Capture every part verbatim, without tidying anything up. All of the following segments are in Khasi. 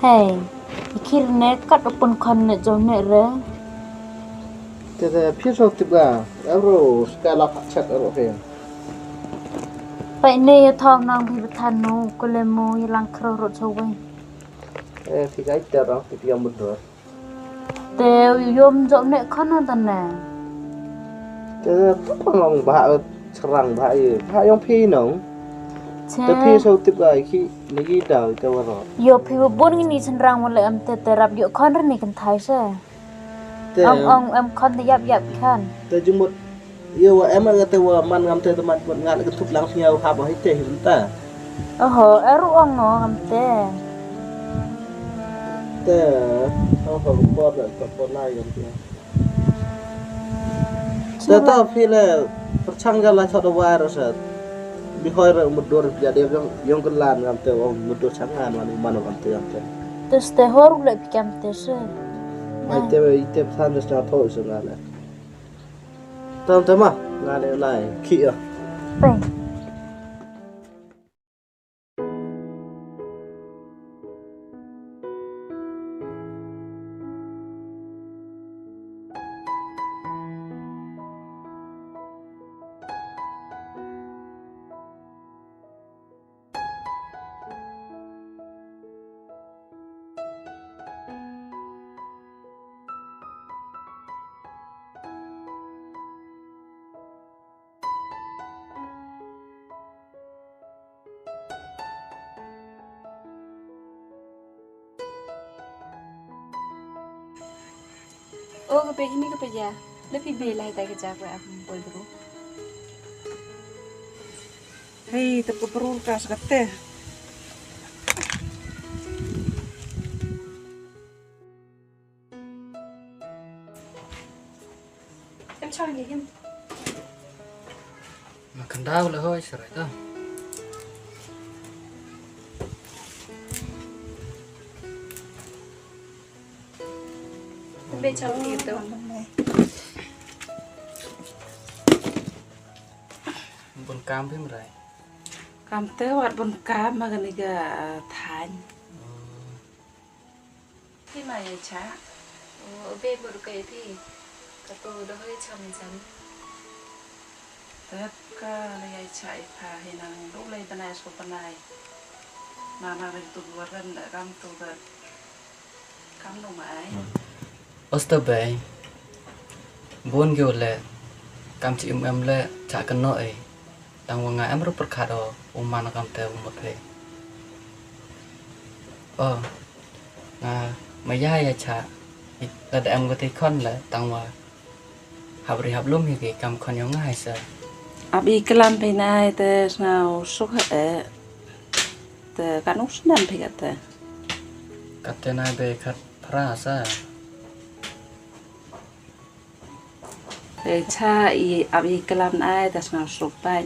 Hey, i khir ne kat u pun khon ne jong ne re. Te te phi so tip ga, aro ska la pha chat aro he. Pai ne ya thong nang phi bathan nu, ko le mo ya lang khro ro so wei. Eh, phi ga ita rang phi ga mudur. Te yom jom ne khon na ta ne. Te te pang long ba, eh, cherang ba, eh, ba yong phi nong. Te phi so tip ga i khi ne gi dau te waro. Yo phi bun ngi ni cherang wala em te te rap yo khon re ni kan thai se. Te ong ong em khon te yap yap khon. Te jumut. Yo wa em nga te wa man ngam te te man ngat ka thup lang sñiaw hap hi te hi ta. Oho, eru ong no ngam te. Te, oho, por da, por por lai ngam te. Te ta phi le, perchang ja la chot wa ra sa. Bi hoi ra mudur ja de yong, yong kelan ngam te, wa mudur chang an wan man ngam te ngam te. Te ste hor le pi kam te se. Ai te, i te phan de sa tho se nga le. Tam tam ah, nga le lai, khi ah. Peng. O ka pei hini ka pei ya. Lepi bei lai tai ka jak wa aku bol dulu. Hei, tep ka perul ka sakate. Em chang ye him. Ma kandau le hoi serai ta. Be chang ye to. Bun kam phim rai. Kam te wat bun kam ma kani ka, ah, than. Phi ma ya cha. O be bur ka phi. Ka to do hoi cham cham. Tet ka la ya cha i pha hi nang do lai banai so banai. Na na ri tu waran da kam tu da. Kam no ma ai. Osta bai. Bun ge le. Kam chi im em le cha kan no ai. Tang wa nga em ruh pyrkhat o, u man kam te u mut phi. O, nga maya ya cha, lada em kati khon le, tang wa hap ri hap lum hi ki kam khon yong nga hai sa. Ap i klam phi nai te sngau suk ha e, te kan u snem phi kate. Kate nai be khat phra sa. Te cha i ap i klam ai te sngau suk pai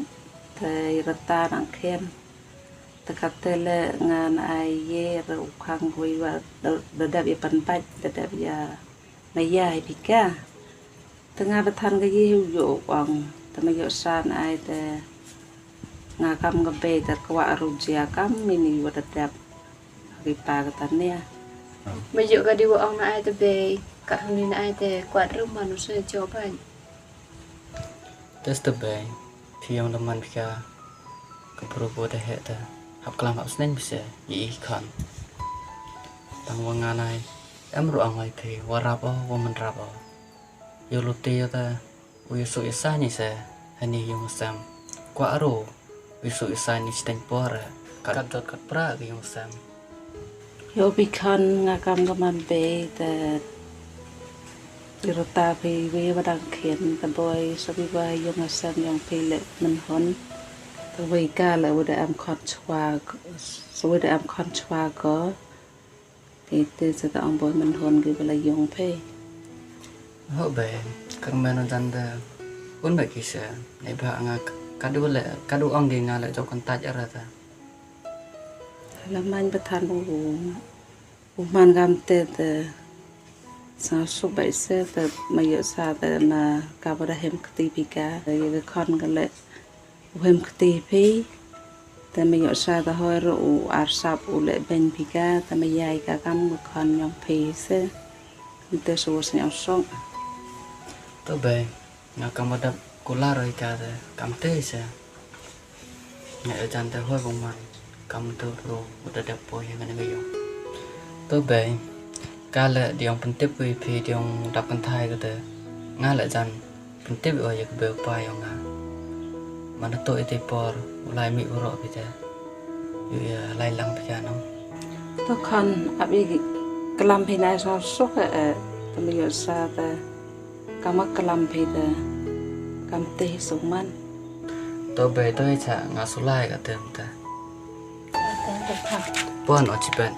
te i rata nang khem. Te kate le ngan ai ye re u khang wei wa da dap i pan pai da dap ya maya i pika. Te nga bathan ka ye u yo ong te ma yo san ai te nga kam ka bei te kwah ruh jia kam mini wa da dap. Ri pa ka tania. Ma yu ka di wa ong na ai te bei, ka huni na ai te kwat ru manu se jo ban. Tes te bei, phi ong da man phi ka, ka bru ko te he te, hap klam hap sneng bise, i i khan. Tang wa nga nai, em ru ong ai phi, wa rap o, wa man rap o. Yu lu te ya te, u yu su yu sa ni se, hani yung sem. Kwah ru, u yu su yu sa ni steng por, kat jot kat pra ki yung sem. Yo bi khan nga kam ka man bei te, yu ru ta bi we wa dang khin, te boi, so bi wa yung sem yung pi le men hon. Te wei ka le wa da am khon chwa, so wa da am khon chwa ko. Te te sa ta ong boi man hon ki bala yong phe. Ho be, kar men jan da. Un ba ki sa, ne ba nga kadu le, kadu ong ki nga le jok kon taj ara ta. La man ba than u, u man gam te te. Sa su ba se te ma yo sa te ma ka ba da hem kti pi ka, ye ka khon ka le. U hem kti phi, Te me ïoh sa te hoi ruh u arsap u leh beiñ phi ka, te me ïai ka kam ka khon ñiong phi se. Te sa u sñiaw suk. To bei, nga kam dap kular oi ka te kam te se. Nga jan te hoi bong man kam te bro u da dep poi ha kane ka ïong. To bei, ka leh da ong pyntip ïa phi da ong dap kynthai ka te. Nga leh jan pyntip ïa u ïa ka bei u pa ïong nga. Man da to ite por u lai mih baroh phi te. Ïa lai lang phi ka nong. To khon ap i klam phi nai sñiaw suk eh, te me ïoh sa te. Kam klam phi te. Kam te suk man. To bei to i cha nga sulai ka tem te. Pon o chipen.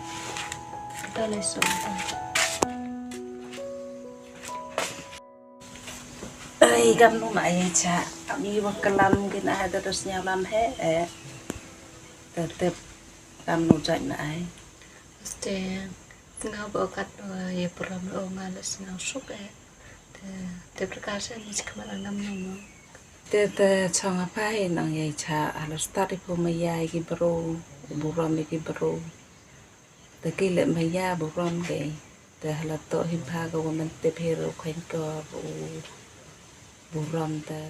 To lai suk te. Ai, kam nu ma ai cha. Ami wa kalam kin ai da dos nyaw lam he, eh. Te tep kam nu jait na ai. Ste, nga ba kat wa ye pram lo nga le sngaw suk, eh. Te, te prakar se ni chikmat angam nu mo. Te, te chong apa he nang ye cha, alo start ipo ma ya ki bro, burom ki bro. Te ki le ma ya burom ke. Te hala to hi pha ka wa man te phe ro khen ko u burom te.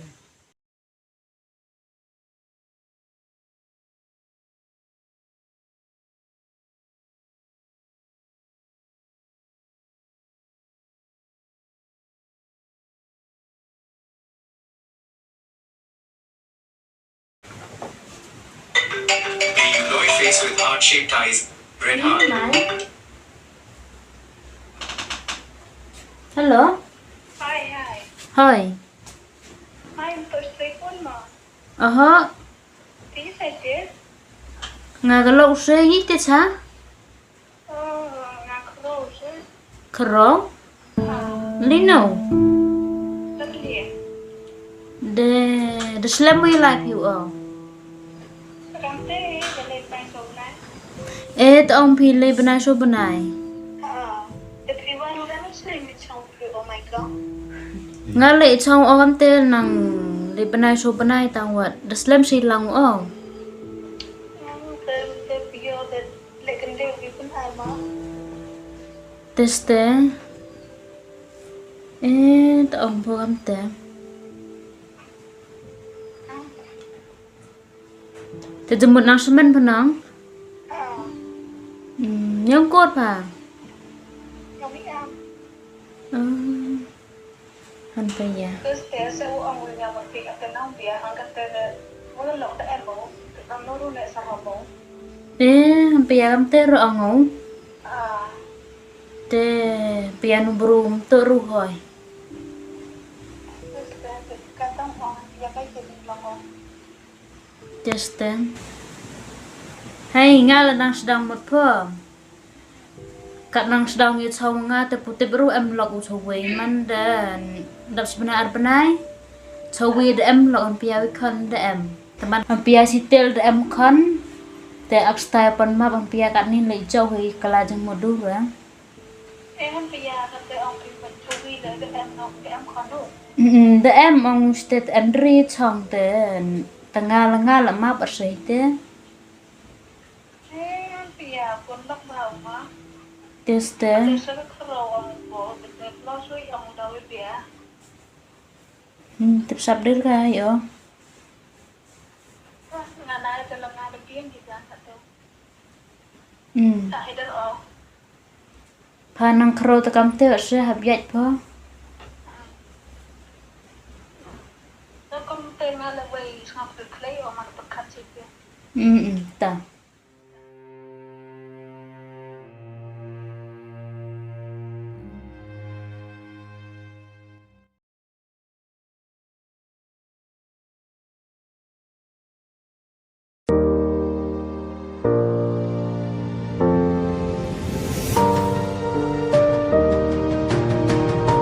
Face with heart-shaped eyes, red heart. Hello. Hi, hi. Hi. Hi, I'm supposed to phone ma. Aha. Ti sa je? Nga ka lo se yi te cha? Oh, nga ka lo se. Kro? Ah. Lino? Lali. De, de slem wi lai piu o. Kam te, de le pai so na. Eh, ta ong phi le bnai so bnai. Ah, de phi wa no da slem mi chong. Nga leh chong o kam te nang leh bnai so bnai tang wat da slem si lang o. Teste. Eh, ta ong pho kam te. Te jemut nang semen pha nang? Hmm, ñiong kot pha? Ah. Han pha ïa. Eh, han pha ïa kam te ro ong o. Te pha ïa nu bru to ru hoi. Teste. Hei, nga la nang sdang mut pho. Kat nang sdang ïa chaw nga te putip ruh em lok u chaw wei man da dap sbna ar bnai. Chaw wei da em lok em pia wi khon da em. Teman em pia si tel da em khon. Te ak stai pan map em pia kat nin lei chaw wei kala jeng modu ra. Em pia kat te ong pia chaw wei da em lok da em khon ruh. Mm, da em ong stet em ri chong te. Te nga la nga la map ar sei te. Teste. Hmm, tip sap dir ka yo. Hmm. Pha nang khro te kam te se hap yat pho. Hmm, hmm, ta.